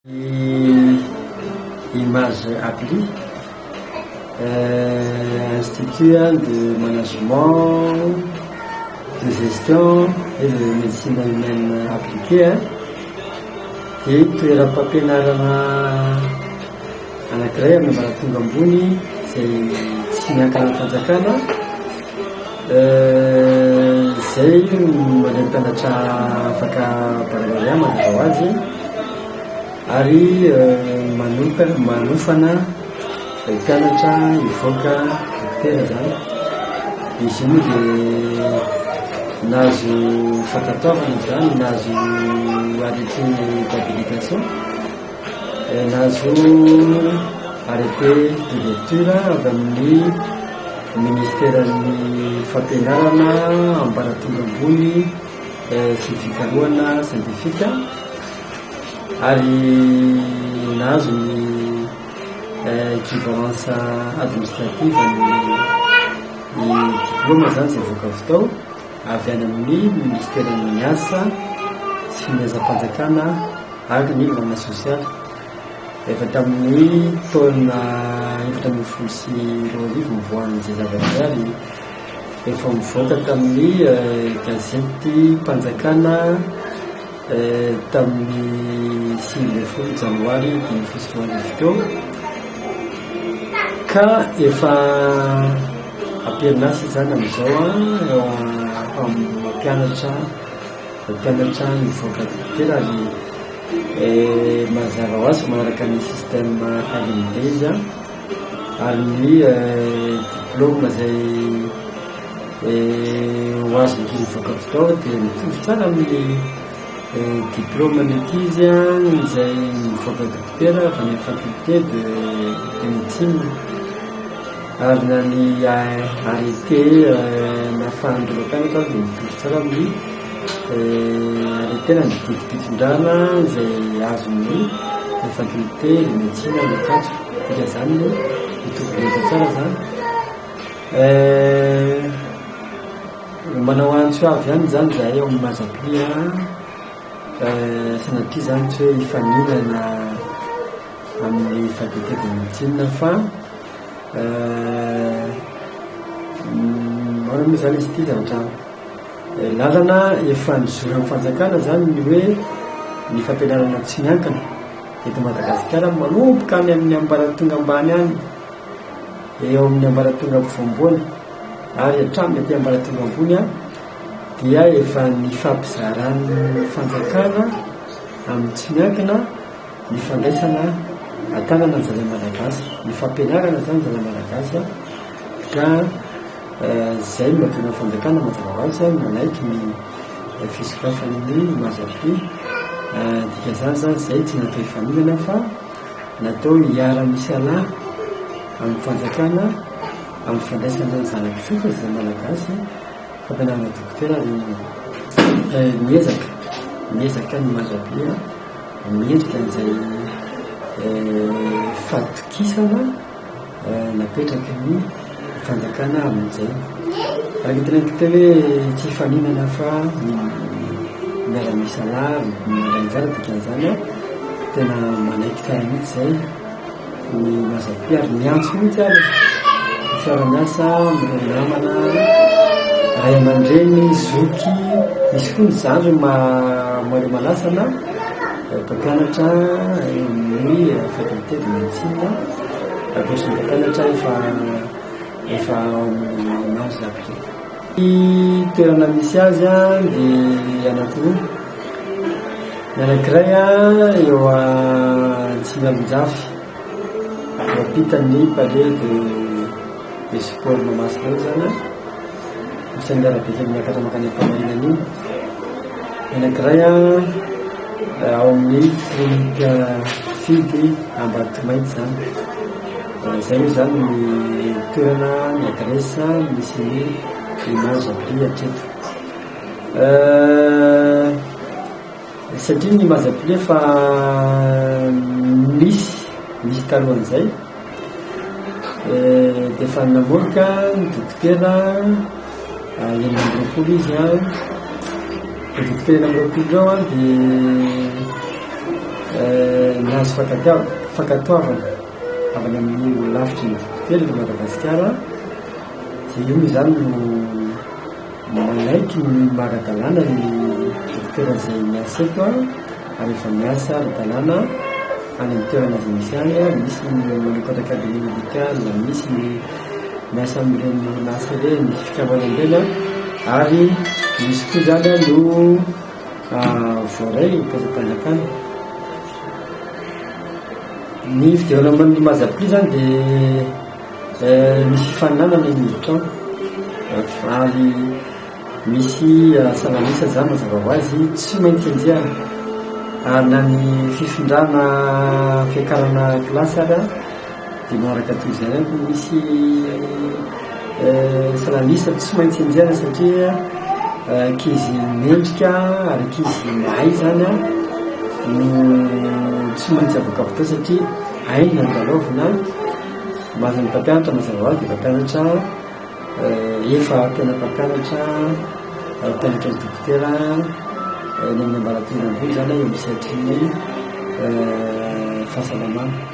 Ny Image Appli, Institut de management, de gestion et de médecine humaine appliquée dia toeram-pampianarana anankiray amin'ny ambaratonga ambony izay tsy miankina amin'ny fanjakana izay mandray mpianatra afaka baccalauréat mazava ho azy ary manoka- manofana mpianatra hivoaka dokotera zany. Izy io moa dia nahazo fankatoavana zany, nahazo arrêté d'habilitation. Nahazo arrêté d'ouverture avy amin'ny ministeran'ny fampianarana ambaratonga ambony sy fikarohana siantifika ary nahazo ny equivalence administrative ny diplôme zany zay voaka avy tao avy any amin'ny ministeran'ny asa sy ny asam-panjakana. Ary ny lalàna sosialy. Efa tamin'ny taona 2014 nivoahan'izay zavatra izay ary efa nivoaka tamin'ny gazetim-panjakana tamin'ny 19 janoary 2015 teo ka efa am-perinasa izany amin'izao mampianatra Mampianatra mivoaka dokotera ary mazava ho azy fa manaraka ny système LMD izy an, ary ny diplôme izay ho azon'ny ankizy mivoaka avy tao dia mitovy tsara amin'ny diplôme-n'ny ankizy an izay mivoaka dokotera avy any amin'ny faculté de médecine. Ary na ny arrêté nahafahan'ireo mpampianatra dia mitovy tsara amin'ny arrêté na ny didim-pitondrana izay azon'ny faculté de médecine any Ankatso. Dikan'izany mitovy lenta tsara zany. Manao antso avo ihany zany zahay ao amin'ny Mazapli sanatria zany tsy hoe hifaninana amin'ny faculté de médecine fa Ahoana moa zany izy ity zavatra lalana efa nizoran'ny fanjakana zany ny hoe ny fampianarana tsy miankina eto Madagasikara manomboka any amin'ny ambaratonga ambany any, eo amin'ny ambaratonga ampovoampoana ary hatramin'ny aty ambaratonga ambony an, dia efa nifampizaran'ny fanjakana amin'ny tsy miankina. ny fandraisana an-tanana ny zaza malagasy, ny fampianarana zany ny zaza malagasy an, ka zay no mahatonga ny fanjakana mazava ho azy an nanaiky ny fisokafan'ny Mazapy, dikan'izany zany zay tsy natao hifaninana fa natao hiara-misalahy amin'ny fanjakana amin'ny fandraisana ny zana-kisotra zaza malagasy, fampianarana dokotera ary miezaka, miezaka ny Mazapy an. Mendrika an'izay fahatokisana napetraky ny fanjakana amin'izay. Araka ny teneniko teo hoe tsy hifaninana fa miara-misalahy, mandray anjara dikan'izany an, tena manaiky tsara mihitsy izay. Ny Mazapy ary miantso mihitsy ary ny fiara-miasa amin'ireo namana, ray aman-dreny, zoky, misy koa ny zandry mahaleo manasa na mpampianatra eo amin'ny faculté de médecine, ankoatry ny mpampianatra efa efa ao amin'ny Mazapy. Ny toerana misy azy dia anankiroa. Ny anankiray eo Antsilanjafy, eo ampitan'ny palais de des sports Mahamasina eo zany an, misy an'ilay arabe kely miakatra mankany Ampamarinana iny. Ny anankiray ao amin'ny clinique Fidy Ambatomainty zany. Izay moa zany ny toerana, ny adresse misy ny image appli hatreto. Satria ny Mazapile efa nisy, nisy talohan'izay, dia efa namoaka ny dokotera 26 izy an, ireo dokotera 26 ireo an dia. Nahazo fankatoavana avy any amin'ny holafitry ny dokotera eto Madagasikara dia io moa izany no manaiky ny maha ara-dalàna ny dokotera izay miasa eto ary efa miasa ara-dalàna any amin'ny toerana izay misy any, misy ny manokatra cabinet médical, misy ny miasa amin'ireny orinasa ireny, fikambanana ireny ary misy koa izany no voaray ny mpiasam-panjakana. Ny fidirana amin'ny Mazapli izany dia misy fifaninanana ny miditra ao ary misy salan'isa izany mazava ho azy tsy maintsy enjehana ary na ny fifindrana fiakarana kilasy ary dia manaraka toy izay ihany koa misy salan'isa tsy maintsy enjehana satria ankizy mendrika ary ankizy mahay izany an no tsy maintsy avoaka avy tao satria hainy ny lalaovina, mahazo ny mpampianatra mazava ho azy dia mpampianatra efa tena mpampianatra, mpampianatra ny dokotera eny amin'ny ambaratonga ambony izany eo amin'ny sehatry ny fahasalamana.